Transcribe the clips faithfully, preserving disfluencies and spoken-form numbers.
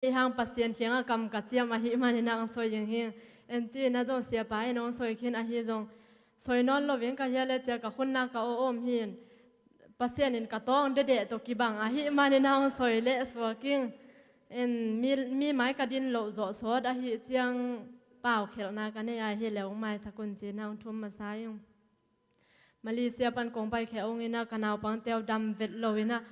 Ei hang Pasian kiangah kam ka ciam ahih manin ah hong soi ing hing. En ci-in ah zong siapa in hong soi khin ahi zong, soi nawn loin ka hia le cia ka khunnak ka awm hi in, Pasian in ka tawng dedeh tawh kibang ahih manin ah hong soi leh suak ing. En mi, mi mai ka din loh zawh sawt ahih ciang paukhelhna ka nei ahih leh hong maisak un ci-in ah hong thum masa ing. Malaysia pan kong paikhia ung in ah ka naupangte uh dam vet lo in ah,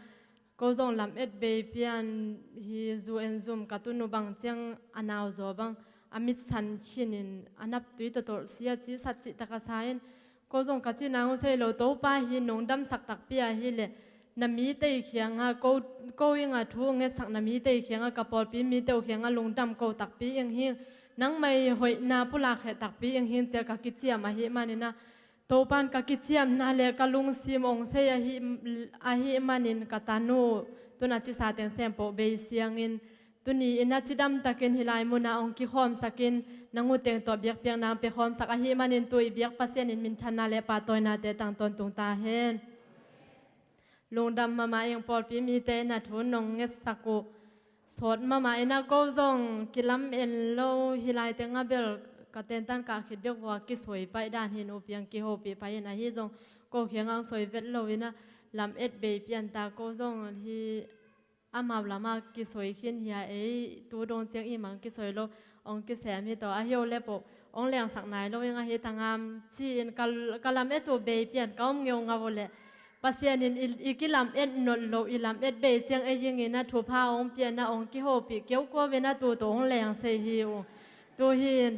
ko zong lamet bei pian hi, zu en zum ka tun uh bang ciang a nauzaw bang a mitsan khin in a naptui tawtawlh sia ci sat cihtak a sa in, ko zong ka cih nang uh sei lo, Topa hi nong damsak takpi ahih leh na mite kiangah, ko, ko ing a thu ngetsak na mite kiangah, ka pawlpi mite uh kiangah lungdam ko takpi ing hing, nangmah i hoihna pulak kheh takpi ing hing cia ka kiciam ahih manin ah, Topan ka kiciamna le ka lungsim hong sei ahih, ahih manin ka tanu tun a cisa teng sempoh bei siangin, tuni in ah cidam takin hih lai munah hong kikhawmsak in, nang uh teng tawh biakpiakna hong pia khawmsak ahih manin tu i biak Pasian in minthanna le pahtawinate tang tawntung ta hen. Lungdam mahmah ing, pawlpi mite in ah thu nong ngetsak uh sawt mahmah in ah, ko zong kilam en lo, hih lai teng ah bel ka tentan kah khit bek uh a kisoi paih dan hi in, u piang kihopih paih in, ahi zong ko kiangah hong soi vet lo in ah lamet bei pian ta, ko zong hi amau lamah kisoi khin hi a, ei tu dong ciang i mang kisoi lo, hong kisem hi tawh, ahi uh leh poh hong lengsak nai lo ing ahi tangam ci-in ka, ka lamet uh bei pian ka om ngeungau uh leh Pasian in i, i kilamet nolh loh, i lamet bei ciang ei ing in ah thupha hong pia in ah hong kihopih keukuau in ah tu tawh hong leng sei hi uh. Tu hi in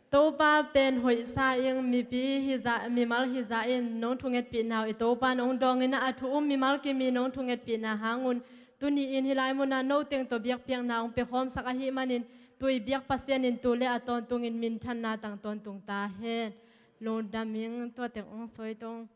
Topa pen hoihsa ing, mipi hi zah, mimal hi zah in nong thungetpihna uh i Topa nong dawng in ah, a thu um mimal kim i nong thungetpihna hang un tuni in hih lai munah no teng tawh biakpiakna hong pia khawmsak ahih manin tu i biak Pasian in tu le a tawntungin minthanna tang tawntung ta hen. Lungdam ing, tua teng hong soi tong.